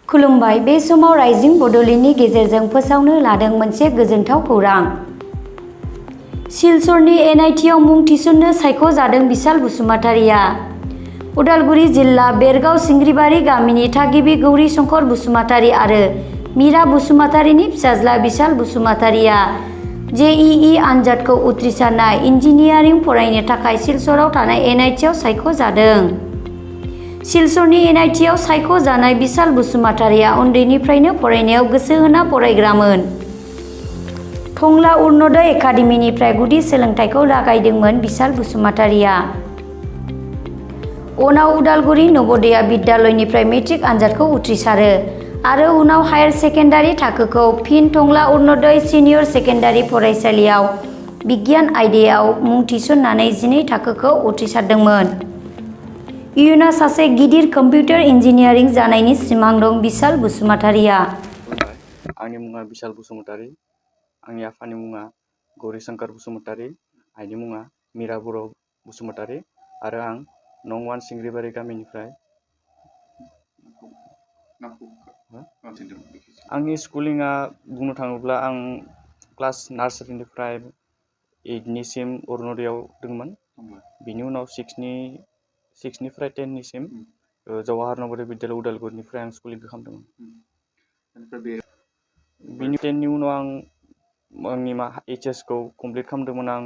खुलुमबाय बे समाव राइजिं बड'लेण्डनि गेजेरजों फोसावनो लादों मोनसे गोजोनथाव खौरां। सिलचरनि एनआईटिआव मुं थिसननो सायख'जादों बिशाल बसुमतारिया। उदालगुरि जिल्ला बेरगाव सिंग्रिबारि गामिनि थागिबि गौरी शंकर बसुमतारि आरो मीरा बसुमतारिनि फिसाज्ला बिशाल बसुमतारिया जेईई आनजादखौ उथ्रिसारना इन्जिनियारिं फरायनो थाखाय सिलचराव थानाय एनआईटिआव सायख'जादों। सिलचरनि एनआईटिआव सायख'जानाय बिशाल बसुमतारिया उन्दैनिफ्रायनो फरायनायाव गोसो होना फरायग्रामोन। टंला अरुणोदय एकाडेमीनिफ्राय गुदि सोलोंथाइखौ लागायदोंमोन बिशाल बसुमतारिया। उनाव उदालगुरि नवोदया बिद्यालयनिफ्राय मेट्रिक आनजादखौ उथ्रिसारो आरो उनाव हायार सेकेन्डारि थाखोखौ फिन टंला अरुणोदय सिनियर सेकेन्डारि फरायसालियाव बिगियान आयदायाव मुं थिसननानै 12 थाखोखौ उथ्रिसारदोंमोन। इयुनाव सासे गिदिर कम्पिउटार इन्जिनियारिं जानायनि सिमां दं बिशाल बसुमतारिया। आंनि मुङा बिशाल बसुमतारि। आंनि आफानि मुङा गौरी शंकर बसुमतारि, आइनि मुङा मीरा बर' बसुमतारि आरो आं नं 1 सिंग्रिबारि गामिनिफ्राय। आंनि स्कुलिंआ बुंनो थाङोब्ला आं क्लास नार्सारिनिफ्राय 8निसिम अरुणोदयाव दंमोन। बिनि उनाव 6निफ्राय 10निसिम जवाहर नवोदय बिद्यालय उदालगुरिनिफ्राय आं स्कुलिंखौ खालामदोंमोन। बिनि 10नि उनाव आं आंनि HSखौ कमप्लिट खालामदोंमोन आं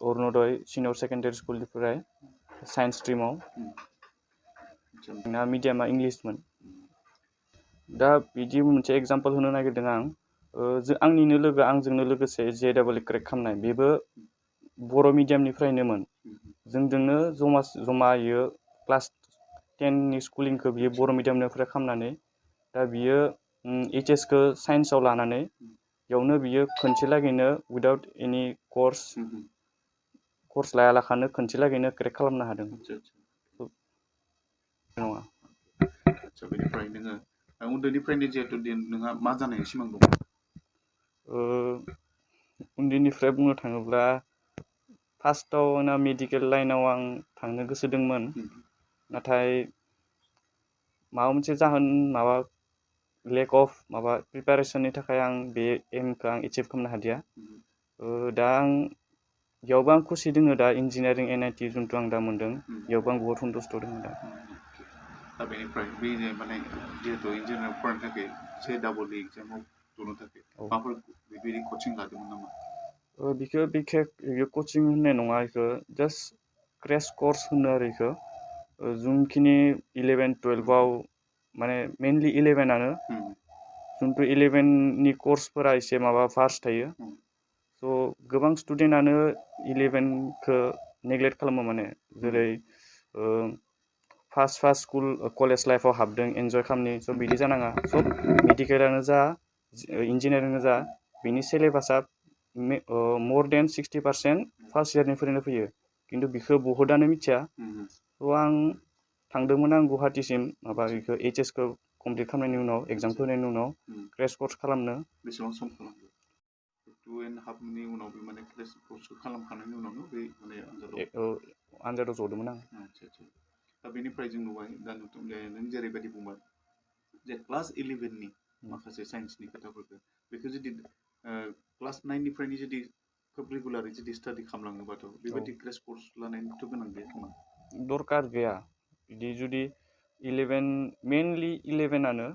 अरुणोदय सिनियर सेकेन्डारि स्कुलनिफ्राय साइन्स स्ट्रिमाव। आंना मिडियामा इंलिसमोन। दा बिदि मोनसे एग्जाम्पल होनो नागिरदों आं आंनिनो लोगो आंजोंनो लोगोसे JEE क्रेक खालामनाय बेबो बर' मिडियामनिफ्रायनोमोन। जोंजोंनो जमायो क्लास 10नि स्कुलिंखौ बियो बर' मिडियामनिफ्राय खालामनानै दा बियो HSखौ साइन्सआव लानानै बेयावनो बियो खनसे लागैनो उइदाउट एनि कर्स लायालाखानो खनसे लागैनो क्रेक खालामनो हादों। नङा। बेनिफ्राय नोङो उन्दैनिफ्रायनो जिहेतु नोंहा मा जानायनि सिमां दं? उन्दैनिफ्राय बुंनो थाङोब्ला फार्स्टआव आंना मेडिकेल लाइनाव आं थांनो गोसो दंमोन। नाथाय माबा मोनसे जाहोन लेक अफ प्रिपारेसननि थाखाय आं बे एमखौ आं एचिभ खालामनो हादिया। दा बेयावबो आं खुसि दङ दा इन्जिनियारिं NIT जिथु आं दा मोन्दों बेयावबो आं बहुत सन्तुष्ट दङ दा। दा बेनिफ्राय बे माने जिहेतु इन्जिनियारिं फरायनो थाखाय JEE एग्जामाव जनो थाखाय माबाफोर बेबायदि कचिं लादोंमोन नामा? बिखौ बिखेक कचिं होननाय नङा, बेखौ जास्ट क्रेश कर्स होनो आरो बेखौ जोंखिनि 11-12आव माने मेनलि 11आनो जोंथ' 11नि कर्सफोरा एसे भार्स थायो। स' गोबां स्टुडेन्टआनो 11खौ नेग्लेक्ट खालामो माने जेरै फार्स्ट स्कुल कलेज लाइफआव हाबदों एन्जय खालामनि स' बिदि जानाङा। सब मेडिकेलानो जा इन्जिनियारिंआनो जा बिनि सिलेबासा more than 60% फार्स्ट इयारनिफ्रायनो फैयो खिन्थु बिखौ बहुतआनो मिथिया। स' आं थांदोंमोन आं गुवाहाटीसिम बेखौ HSखौ कमप्लिट खालामनायनि उनाव एग्जाम होनायनि उनाव क्रेश कर्स खालामनो। बेसेबां सम खालामदों? 2.5 उनाव बे माने क्रेश कर्सखौ खालामखांनायनि उनावनो बे माने आनजादाव जदोंमोन आं। दा बेनिफ्राय जों नुबाय दा नों जेरैबायदि बुंबाय जे क्लास 11नि माखासे साइन्सनि खोथाफोरखौ बेखौ जुदि क्लास 9निफ्रायनो जुदि खोब रेगुलारै जुदि स्टाडि खालामलाङोबाथ' बेबायदि क्रेश कर्स लानायनिथ' गोनां गैया खोमा? दरकार गैया। बिदि जुदि 11 मेनलि 11आनो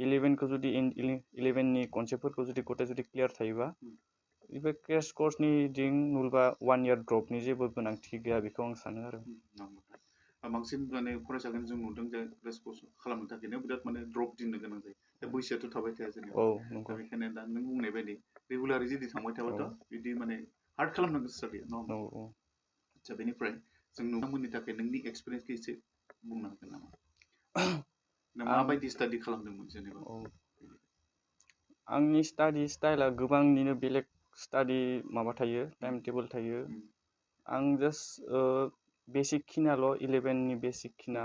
11खौ जुदि 11नि कनसेप्टफोरखौ जुदि गथाय जुदि क्लियार थायोबा बे क्रेश कर्सनि नुबा 1 इयार ड्रपनि जेबो गोनांथि गैया बेखौ आं सानो आरो। बांसिन माने फरायसाखौनो जों नुदों जे क्रेश कर्स खालामनो थाखायनो बिराद माने ड्रप दिननो गोनां जायो। दा बैसोआथ' थाबाय थाया जेनेबा। दा बेखायनो दा नों बुंनाय बायदि रेगुलारै जुदि थांबाय थाबाथ' बिदि माने हार्ड खालामनो गोसो जायो नङा होमबा? आচ্ছা बेनिफ्राय जों नोंथांमोननि थाखाय नोंनि एक्सपिरियेन्सखौ एसे बुंनो हागोन नामा? नों माबायदि स्टाडि खालामदोंमोन जेनेबा? आंनि स्टाडि स्टाइला गोबांनिनो बेलेग स्टाडि थायो, टाइम टेबोल थायो। आं जास्ट बेसिक खिनाल' 11नि बेसिक खिना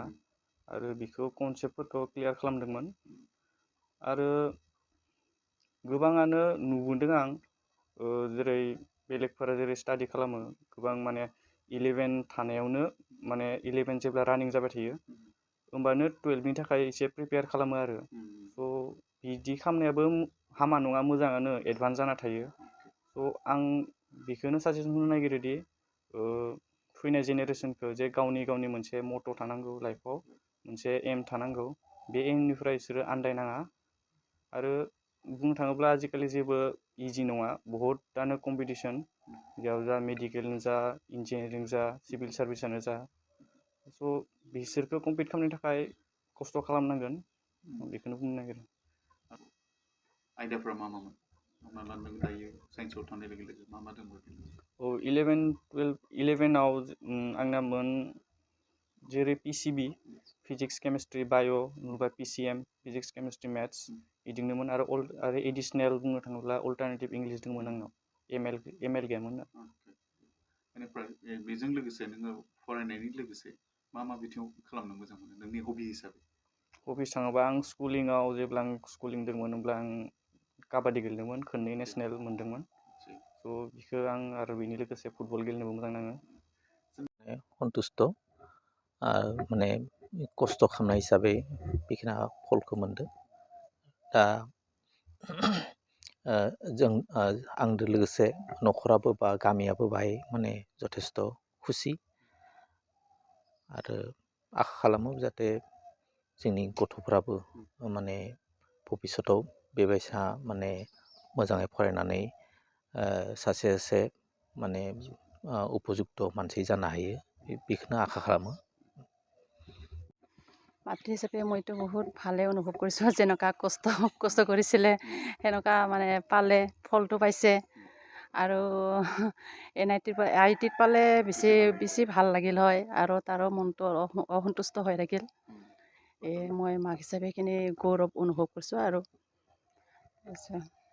आरो बिखौ कनसेप्टफोरखौ क्लियार खालामदोंमोन। आरो गोबाङानो नुबोदों आं जेरै बेलेगफोरा जेरै स्टाडि खालामो गोबां माने 11 थानायावनो माने 11 जेब्ला रानिं जाबाय थायो होमबानो 12नि थाखाय एसे प्रिपेयार खालामो आरो स' बिदि खालामनायाबो हामा नङा मोजाङानो एडभान्स जाना थायो स' आं बेखौनो साजेसन होनो नागिरोदि फैनाय जेनेरेसनखौ जे गावनि मोनसे मट' थानांगौ लाइफआव मोनसे एम थानांगौ बे एमनिफ्राय बिसोरो आन्दायनाङा आरो बुंनो थाङोब्ला आजिखालि जेबो इजि नङा बहुतआनो कम्पिटिसन बेयाव जा मेडिकेलनो जा इन्जिनियारिं जा सिभिल सार्भिसआनो जा स' बिसोरखौ कम्पिट खालामनो थाखाय खस्थ' खालामनांगोन बेखौनो बुंनो नागिरो आयदाफ्रा मा मामोन हमना ला नों दायो साइन्सआव थानाय लोगो लोगो मा दंबावो 11आव आंनामोन जेरै PCB फिजिक्स केमिस्ट्रि बाय' नुबा PCM फिजिक्स केमिस्ट्रि मेथ्स बिदिनोमोन आरो एडिसनेल बुंनो थाङोब्ला अल्टारनेटिभ इंलिस दंमोन आंनाव ML गैयामोन बेनिफ्राय बेजों लोगोसे नोङो फरायनायनि लोगोसे मा बिथिङाव खालामनो मोजां मोनो नोंनि हबि हिसाबै हबिस थाङोबा आं स्कुलिङाव जेब्ला आं स्कुलिं दंमोन होमब्ला आं काबादि गेलेदोंमोन खननै नेसनेल मोनदोंमोन स' बिखौ आं आरो बेनि लोगोसे फुटबल गेलेनोबो मोजां नाङो सन्तुष्ट माने खस्थ' खालामनाय हिसाबै बेखिना फलखौ मोनदों दा जों आंजों लोगोसे न'खराबो बा गामियाबो बाहाय माने जथेस्थ' खुसि आरो आखा खालामो जाहाथे जोंनि गथ'फ्राबो माने भबिस्वतआव बेबायसा माने मोजाङै फरायनानै सासे माने उपजुक्त मानसि जानो हायो बेखौनो आखा खालामो মাতৃ হিচাপে মইতো বহুত ভালে অনুভৱ কৰিছোঁ যেনেকুৱা কষ্ট কৰিছিলে সেনেকুৱা মানে পালে ফলটো পাইছে আৰু IITত পালে বেছি ভাল লাগিল হয় আৰু তাৰো মনটো অসন্তুষ্ট হৈ থাকিল মই মাক হিচাপে সেইখিনি গৌৰৱ অনুভৱ কৰিছোঁ আৰু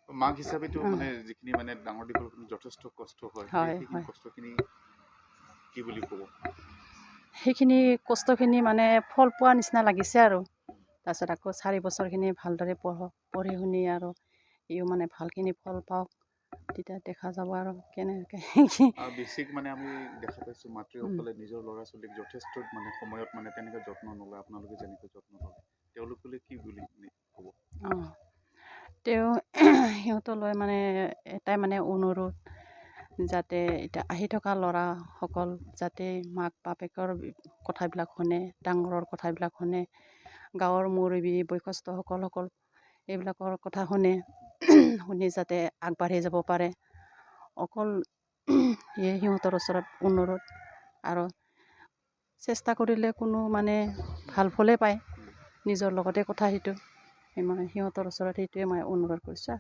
মাক হিচাপেতো মানে যিখিনি মানে ডাঙৰ দীঘল যথেষ্ট কষ্ট হয় সেইখিনি কষ্টখিনি কি বুলি ক'ব সেইখিনি কষ্টখিনি মানে ফল পোৱা নিচিনা লাগিছে আৰু তাৰপিছত আকৌ 4 বছৰখিনি ভালদৰে পঢ়ি শুনি আৰু ইও মানে ভালখিনি ফল পাওক তেতিয়া দেখা যাব আৰু কেনেকৈ বেছিক মানে আমি দেখা পাইছোঁ মাতৃসকলে নিজৰ ল'ৰা ছোৱালীক যথেষ্ট মানে সময়ত মানে তেনেকৈ যত্ন নলয় আপোনালোকে যেনেকৈ যত্ন লয় তেওঁলোকলৈ কি বুলি ক'ব সিহঁতলৈ মানে এটাই মানে অনুৰোধ যাতে এতিয়া আহি থকা ল'ৰাসকল যাতে মাক বাপেকৰ কথাবিলাক শুনে ডাঙৰৰ কথাবিলাক শুনে গাঁৱৰ মুৰব্বী বয়সস্থসকল এইবিলাকৰ কথা শুনি যাতে আগবাঢ়ি যাব পাৰে অকল সিহঁতৰ ওচৰত অনুৰোধ আৰু চেষ্টা কৰিলে কোনো মানে ভাল ফলে পায় নিজৰ লগতে কথা সেইটো সিহঁতৰ ওচৰত সেইটোৱে মই অনুৰোধ কৰিছোঁ